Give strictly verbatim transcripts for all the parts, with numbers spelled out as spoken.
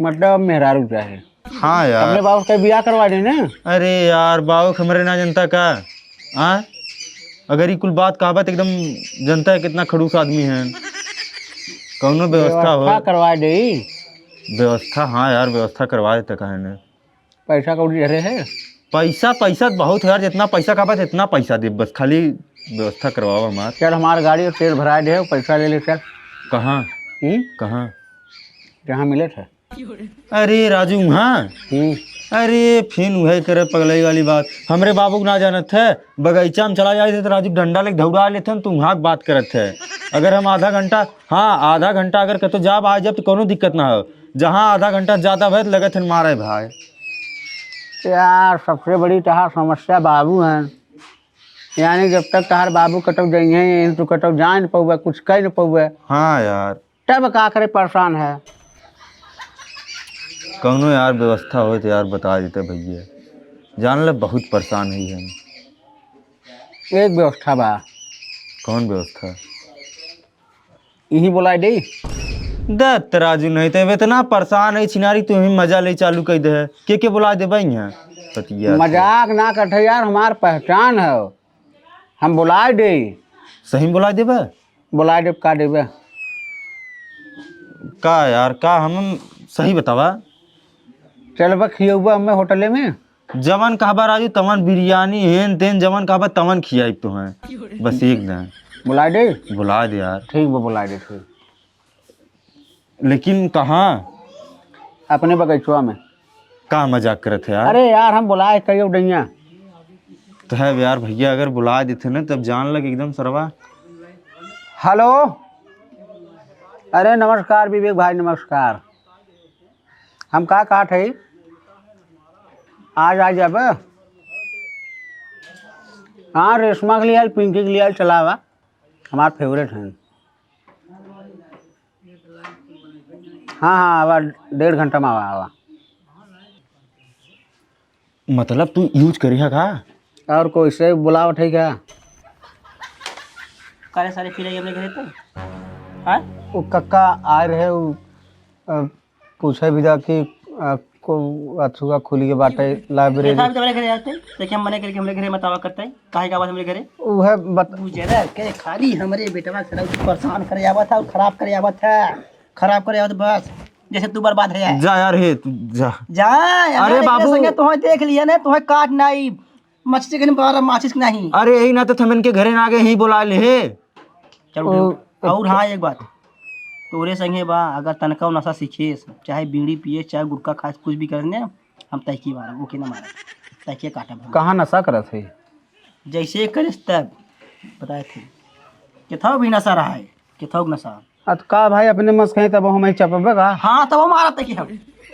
मतलब मेहरारू चाहे। हाँ यार। अपने बाबू के बियाह करवा दे ना। अरे यार, बाबू के हमरे ना जनता का? हाँ, अगर ई कुल बात कहबा त एकदम जनता है कितना खड़ूस आदमी है। कौनो व्यवस्था हो। व्यवस्था करवा दे। व्यवस्था, हाँ यार, व्यवस्था करवा देते, काहे ने। पैसा कौड़ी धरे है? पैसा, पैसा त बहुत है यार, जितना पैसा कहबा इतना पैसा दे, बस खाली व्यवस्था करवावा हमार। चल, हमार गाड़ी और तेल भरा दे, पैसा ले ले चल। कहाँ? हम्म? कहाँ? जहाँ मिले थे। अरे राजू, वहाँ? हम्म। अरे फिन वही करे पगलई वाली बात। हमरे बाबू के ना जानत है, बगीचा में चला जाए थे तो राजू डंडा लेके दौड़ा लेते हैं, तू वहाँ के बात करत है। अगर हम आधा घंटा, हाँ, आधा घंटा अगर कतो जाब आ जाब तो कोनो दिक्कत ना हो। जहाँ आधा घंटा ज्यादा भय तो लगत है मारे भाई। यार, सबसे बड़ी तहार समस्या बाबू हैं, यानी जब तक तहार बाबू कटो जाइए, तू कटो जा न पउबे, कुछ कह न पउबे। हाँ यार। तब का करे, परेशान है। कौनो यार व्यवस्था होय तो यार बता देते भैया, जान ले बहुत परेशान ही हम। एक व्यवस्था बा। कौन व्यवस्था? यही बोला दे। दत्त राजू, नहीं तो इतना परेशान है छिनारी, तू ही मजा ले चालू कर दे। के के बोला दे भाई यहाँ? पतिया मजाक ना करते यार, हमार पहचान है, हम बोला दे। सही में बोला देबे? बोला देब, का देबे? का यार, का हम, सही बतावा। चलबा खियौबा हमें होटले में? जवन कहबा राजू, तवन बिरयानी, हेन तेन, जवन कहबा तवन खियाइब तोहें। बस एक दिन। बुलाए दे? बुलाए दे यार। ठीक बा, बुलाए दे, ठीक। लेकिन कहाँ? अपने बगीचवा में। का मजाक करत है यार? अरे यार, हम बुलाए कहियो डैया। तो है यार भैया, अगर बुलाए देते ना तब जान लग एकदम सरवा। हेलो, अरे नमस्कार विवेक भाई, नमस्कार। हम का कहत हई, आज आ जाबे। हाँ, रेशमा के लिए आइल, पिंकी के लिए आइल, चला आवा, हमार फेवरेट हैं। हाँ, हाँ, आवा, डेढ़ घंटा में आवा, आवा। मतलब तू यूज करिहा का? और कोई से बुलावत है क्या? काले सारे फिर आई हमरे घरे तो। हाँ? वो कक्का आए रहे, वो, अ, पूछे भी था कि, अ, को अथुआ खुली के बाटे लाइब्रेरी। देखा भी तो हमरे घरे आते, देखिए हम मने करके हमरे घरे मत आवा करते, काहे का बात हमरे घरे? उहे बत- गुजरा के खाली हमरे बेटवा के परेशान करे आवत है और खराब करे आवत है, खराब करे आवत बस। जैसे तू बर्बाद है। जा यार, हे, तू जा। जा, अरे अरे बाबू। संगे तोहे देख लिया ने, तोहे काट नाई, मच्छी के बार माचिस के नहीं। अरे यही ना तो हम इनके घरे ना गए, यही बोला ले हे। चल ओ, उठ। और हाँ, एक बात, तोरे संगे बा, अगर तनका नशा सीखेस, चाहे बीड़ी पिए, चाहे गुटखा खाए, कुछ भी करे ने, हम तैकी मारब, ओके ना मारब, तैके काटब हम। कहाँ नशा करत है? जैसे करिस तब बताए थे, केथाओ भी नशा रहा है, केथाओ नशा। अत का भाई, अपने मस कहीं तब हम ही चपबे का? हाँ, तब हम आ रहा था कि हम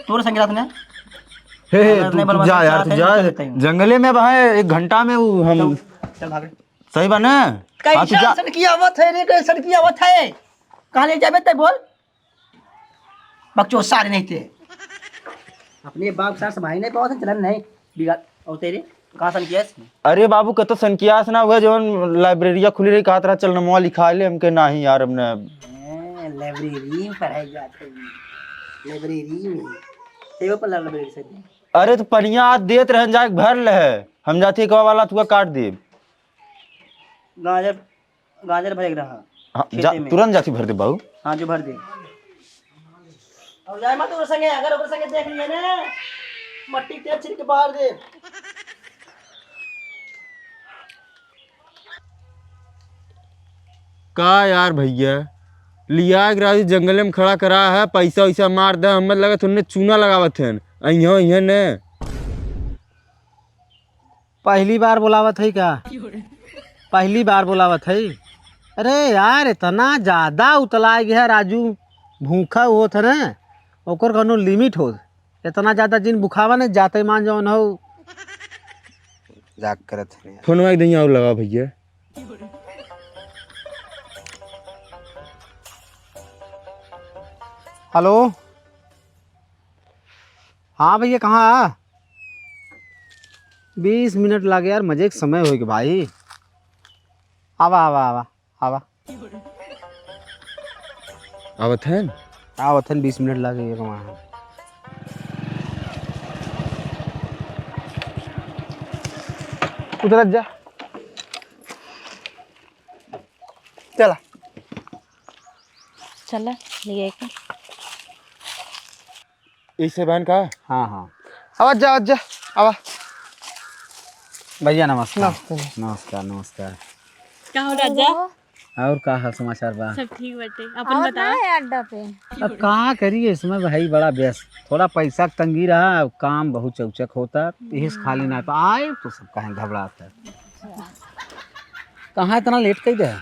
तोरे संग रात ने। हे, हे, अगर तू, नहीं तू बनवा जा के यार, चाहत तू है, जा। निकल लेते हैं। जंगले में भाई, एक घंटा में वो हम चल, चल भाग। सही बा ना? हाँ, तू कैसन जा। सनकी आवत है रे, कैसन की आवत है? कहाँ ले जाबे ते बोल? बकचोद सारे नहीं थे। अपने बाप साथ संभाल नहीं पावत है, चलन नहीं बिगाड़। और तेरे कहाँ सनकियास? अरे बाबू, कतो सनकियास ना हुआ, जवन लाइब्रेरिया खुली रही, कहत रहा, "चल नमवा लिखा ले," हमके, "नाही यार, अब न।" हैं, लाइब्रेरी में पढ़ाई जात है, लाइब्रेरी में। सेवा पर लाइब्रेरी से। अरे तो पनिया आज देत रहन, जाके भर ले है, हम जाती कवा वाला तुका काट देब। गाजर गाजर भरे के रहा हाँ, खेते जा, में। तुरंत जाती भर दे बाबू। हाँ, जो भर दे। और जाए मत ओकर संगे, अगर ओकर संगे देख लिए ना, मट्टी तेल छिड़क के बाहर दे। का यार भैया, लिया के राजू जंगले में खड़ा करा है, पैसा वैसा मार दे, हमें लगा तुमने चूना लगावत हन, अइहो, अइहो ने। पहली बार बोलावत है का? पहली बार बोलावत है। अरे यार, इतना ज्यादा उतलाय गया राजू, भूखा होत है ना, ओकर कौनो लिमिट होत। इतना ज्यादा जिन भुखावा ने जाते मान जौन हो। मजाक करत है यार। फोनवा एक दइया और लगा भैया। हेलो, हाँ भैया, कहाँ आ? बीस मिनट लागे यार, मजे के समय होई के भाई। आवा, आवा, आवा, आवा। आवत हन? आवत हन, बीस मिनट लागे एक वहाँ। उतरत जा। चला। चला, ले आए का? ऐसे बहन का? हाँ, हाँ। आवा जा, आवा जा, आवा। भैया नमस्कार। नमस्ते। नमस्कार, नमस्कार। का हो राजा? और का हाल समाचार बा? सब ठीक बाटे। अपन और बतावा। ना है अड्डा पे। अब का करी, इसमें भाई बड़ा व्यस्त, थोड़ा पैसा के तंगी रहा, अब काम बहुत चौचक होता, यही से खाली ना तो आए तो सब कहें घबराता। कहाँ इतना लेट कर दे?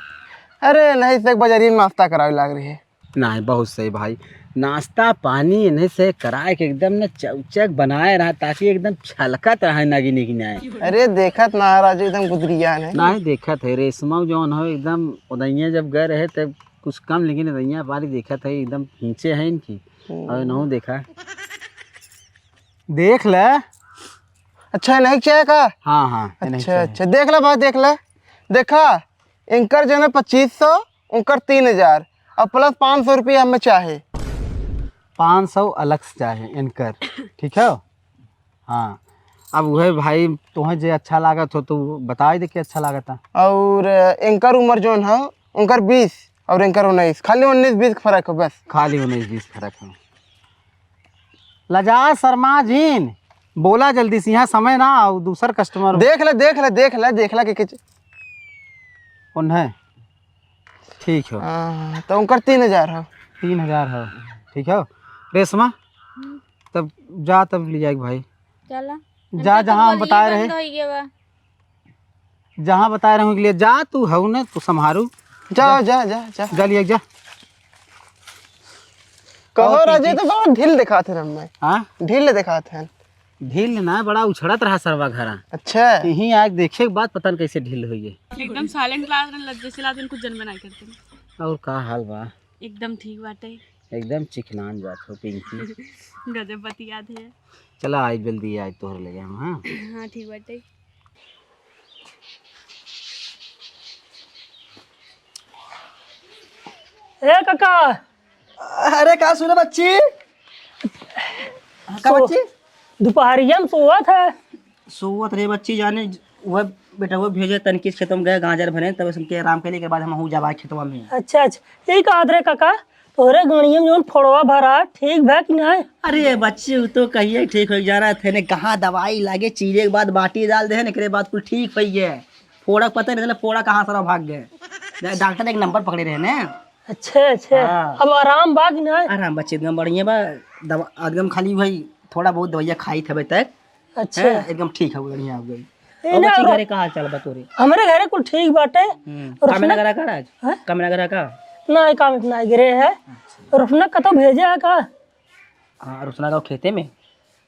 अरे नहीं, से बजारी में नाश्ता करावे लाग रही है। नहीं, बहुत सही भाई, नाश्ता पानी इन्हें से कराए के एकदम न चौचक बनाए रहा, ताकि एकदम छलकत रहे नगिनी की नाय। अरे देखत ना राजू, एकदम गुदरिया है। नहीं देखत है, रेशमा जौन हो एकदम उदैया जब गए रहे तब कुछ कम, लेकिन उदैया पारी देखत है एकदम खींचे है इनकी। हम्म। और इनहू देखा, देख ले। अच्छा, नहीं चाहिए का? हाँ, हाँ, इन्हें अच्छा, चाहिए। अच्छा, देख ले भाई, देख ले। देखा, इनकर जो है पच्चीस सौ, उनकर तीन हजार और प्लस पाँच सौ रुपया हमें चाहे। पाँच सौ अलग से चाहे इनकर, ठीक है? हाँ, अब वह भाई तुम्हें जे अच्छा लागत हो तो बताई दे के अच्छा लागत है। और इनकर उम्र जौन है, उनकर बीस और इनकर उन्नीस, खाली उन्नीस बीस का फर्क है बस। खाली उन्नीस बीस फर्क है। लजा शर्मा जीन, बोला जल्दी से, यहाँ समय ना आओ, दूसर कस्टमर। देख ले, देख ले, देख ले, देख ले कि किच- उन्हें ठीक हो। हाँ, तो उनकर तीन हजार हो। तीन हजार हो, ठीक हो। रेशमा, तब जा, तब ले जाए भाई। चला। जा, इनका तो जहाँ हम गोलिये बताए रहे। बंद होई गया बा। जहाँ बताए रहूँ के लिए जा, तू हऊ ने, तू संभारू। जा, जा। जा, जा, जा। जा लिया, जा। कहो और राजू, पिंकी? तो बहुत ढील दिखात है हमें। हाँ? ढील दिखात है। ढील ना, बड़ा उछड़त रहा सरवा घरा। अच्छा। यहीं आके देखे के बाद पता न कैसे ढील हुई है। एकदम साइलेंट लाग रहे, लज्जे से लाग रहे, कुछ जन बनाई करते हैं। और का हाल बा? एकदम ठीक बाटे। एकदम चिकनान जात हो पिंकी। गजब बतियात है। चला आज जल्दी आज तोहर ले जाम, हाँ? हाँ, ठीक बाटे। ए काका। अरे का सुने बच्ची? का सो-, बच्ची? दोपहरिया में सोवत है। सोवत रहे बच्ची जाने, वह बेटा वो भेजे तनकी खेतों में गए गाजर भरे, तब हमके आराम करे के बाद हम हूँ जाबा खेतवा में। अच्छा, अच्छा। यही कहत रहे काका, तोहरे गड़िया में जौन फोड़वा भरा, ठीक बा कि नाय? अरे बच्ची, उ तो कहिए ठीक होइ जाना थे ने, कहाँ दवाई लागे, चीरे के बाद बाटी डाल दे, एकरे बाद कुल ठीक होइ गए। फोड़ा के पता नहीं चला, फोड़ा कहाँ सारा भाग गए। डा-, डॉक्टर एक नंबर पकड़े रहे ने। अच्छा, अच्छा। हाँ। अब आराम बा कि नाय? आराम बच्ची, एकदम बढ़िया बा। दवा, एकदम खाली वही थोड़ा बहुत दवाइया खाई थे अभी तक। अच्छा। हैं, एकदम ठीक है, बढ़िया हो गई। ए, और ना, बच्ची, और घरे का हाल चाल बा तोरे? हमरे घरे कुल ठीक बाटे। हम्म, और काम ना उसने करा का आज? हैं? काम ना करा का? ना, काम इतना गिरे है। अच्छा। और उसने कतो भेजे है का? हाँ, और उसने का खेते में?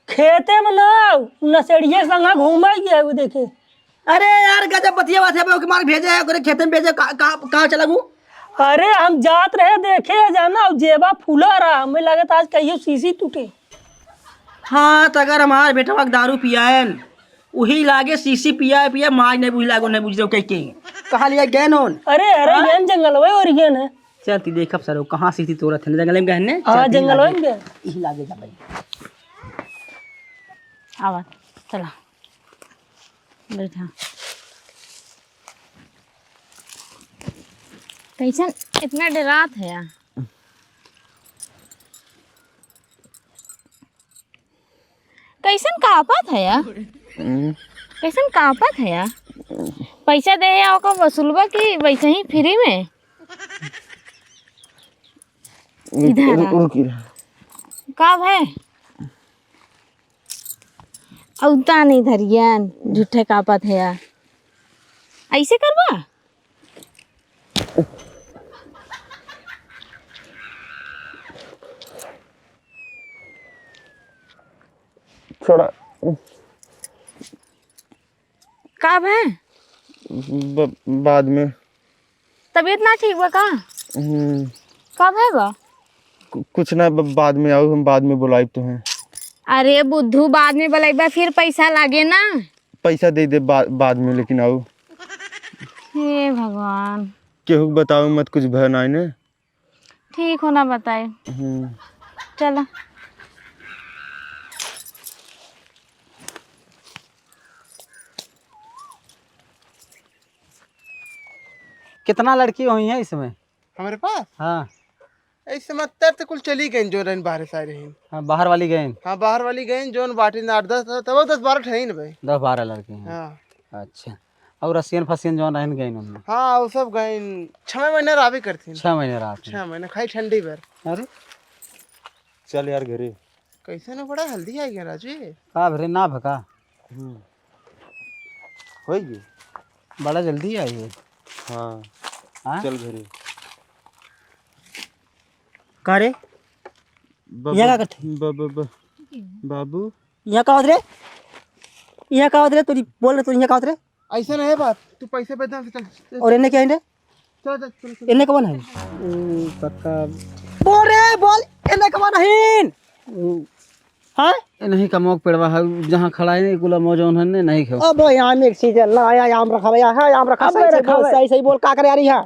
खेते में ना, नसेड़िए संगा घूमे गया है, वो देखे। अरे यार, गजब बतिया बात है, ओके मार भेजे है, ओकरे खेते में भेजे, का, का, का चला गू? अरे, हम जात रहे देखे, जाना, अब जेबा फूला रहा, हमें लगत आज कहियो सीसी टूटे। हाँ, त अगर हमार बेटवा के दारू पियाएन, उही लागे सीसी पिया पिया, माज नहीं बुझ लागो, नहीं बुझ रहो कह के। कहाँ लिया गए नोन? अरे, अरे, हाँ? गए न जंगलवे और गए न। चल, ती देखब सरो, कहाँ सीसी तोड़त है, जंगल में गए ने? हाँ, चल, ती जंगलवे लागे। में गए। इही लागे जा भाई। आवा, चला। बैठा। कैसन इतना डरात है यार? कैसन कांपत है यार? हम्म। कैसन कांपत है यार? पैसा दे या ओकर वसूलबा कि वैसे ही फ्री में? इधर आ। रुक, रुक, रुक। का भाई? औता नहीं धरियन, झूठे कांपत है यार। ऐसे करबा? छोड़ा। का भे? ब-, बाद में। तबीयत ना ठीक बा का? हम्म। का भे बा? कु-, कुछ ना, ब-, बाद में आओ, हम बाद में बुलाइब तुहें। अरे बुद्धू, बाद में बुलाइबा, फिर पैसा लागे ना। पैसा दे दे बा-, बाद में, लेकिन आओ। हे भगवान। केहू के बताओ मत, कुछ भय नाई ने। ठीक हो ना बताए। हम्म। चला। कितना लड़की होइहैं इसमें? हमरे पास? हाँ। इस समय तब तो कुल चली गइन, जो रहिन बाहर सारे रहिन। हाँ, बाहर वाली गइन। हाँ, बाहर वाली गइन, जोन बाटिन आठ दस, तब दस बारह ठहिन भाई। दस बारह लड़की हैं। हाँ। अच्छा। और रसियन फसियन जोन रहिन गइन उनमें? हाँ, वो सब गइन। छह महीने रहबे करथिन। छह महीने रहत हैं। छह महीने, खाली ठंडी भर। अरे। चल यार घरे। कैसे ना बड़ा हल्दी आ गया राजू ये। का भरे ना भका? हम्म। होई गई। बड़ा जल्दी आई है। हाँ। हाँ? चल घरे। का रे? बाबू, यहाँ का करते? ब-, ब-, ब-, बाबू। यहाँ का होत रे? यहाँ का होत रे? तू बोल रे, तू यहाँ का होत रे? ऐसा नहीं है बात, तू पैसे पे दे, चल। और इन्हें क्या है रे? चलो, चलो, चलो, चलो। इन्हें कौन है? ओ, काका। बोल रे, बोल, इन्हें कौन है? ओ, हाँ? ये नहीं कमोक पेड़वा है, जहाँ खड़ा है, कुला मौजौन है, ने नहीं खाओ। अब यहाँ में एक चीज है, ला आया, आम रखा भैया, हाँ, आम रखा, अब सही से बोल, रखा है। सही, सही बोल, का करे आ रही है?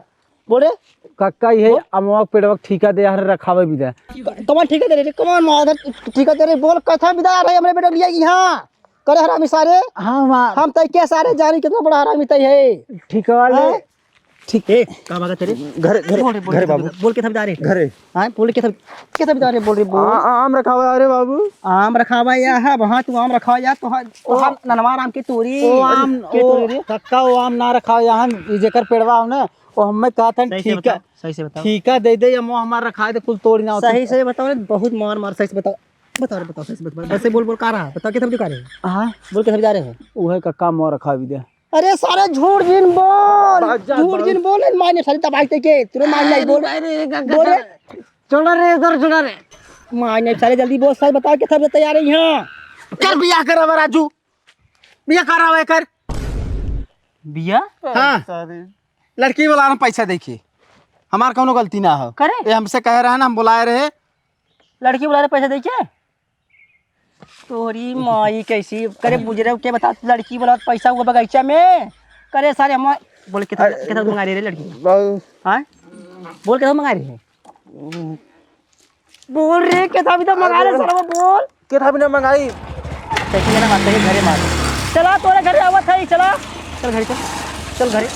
बोल रे। काका, ये बोल। अमवा पेड़वा के ठीका दे यार, रखावे बिदा। क-, कौन ठीका दे रे? कौन माधर ठीका दे रे? बोल, कथा बिदा रहे हमरे बेटा लिया यहाँ। करे हरामी सारे। हाँ, माँ। हम तय के सारे जानी कितना बड़ा हरामी तय है। ठीका ले। हाँ? ठीक। ए, का बात है तेरे? घरे, घरे, बोल रे, बोल घरे रे, बाबू। बोल, बोल के सब जा रहे। घरे। हाँ, बोल के सब, के सब जा रहे, बोल रे, बोल। आ-, आम रखावा, अरे बाबू। आम रखावा या है, वहाँ तू आम रखावा या, तो हाँ, तो ओ, हम ननवा राम के तोरी, ओ आम, के ओ तोरी रे। कक्का, ओ आम ना रखावा या, हम जेकर पेड़वा हो ना, ओ हमें कहत हन सही से ठीका, बताओ, सही से बताओ। ठीका दे दे, या मो हमार रखा दे, कुल तोड़ी ना होते। सही से बताओ रे, बहुत मार मार, सही से बताओ। बताओ रे, बताओ, सही से बताओ। बस से बोल, बोल, का रहा? बताओ, के सब का रहे? हाँ? बोल, के सब जा रहे हैं? उहे कक्का मो रखा भी दे। अरे सारे झूठ जिन बोल, बात जान झूठ बोल। जिन बोल, मायने सारी तबाही ते के, तुरंत मायने नहीं बोल। अरे, अरे, का, का, बोल रे। का? छोड़ा रे, इधर छोड़ा रे। मायने सारे जल्दी बोल, सच बताओ, के सब तैयार है यहाँ? कर बियाह कर अब राजू, बियाह कर रहा है कर। बियाह? हाँ। सारे। लड़की वाला हम पैसा देखिए, हमार कौनो गलती ना हो। करे? ये हमसे कह रहे हैं ना, हम बुलाए रहे। लड़की बुलाए रहे पैसा देखिए। तोरी माई कैसी करे बुजरे के बता, लड़की वाला पैसा हुआ बगीचा में। करे सारे हम बोले कितना, अरे, कितना मंगा रहे रे लड़की? बाबू। हाँ? बोल कितना मंगा रहे हैं? बोल रे, कितना भी तो मंगा रहे अरे। सारे, बोल। कितना भी ना मंगाई। कैसे जाना मारते हैं घरे मार। चला तोरे घरे आवत है, चला। चल घरे चल। चल घरे।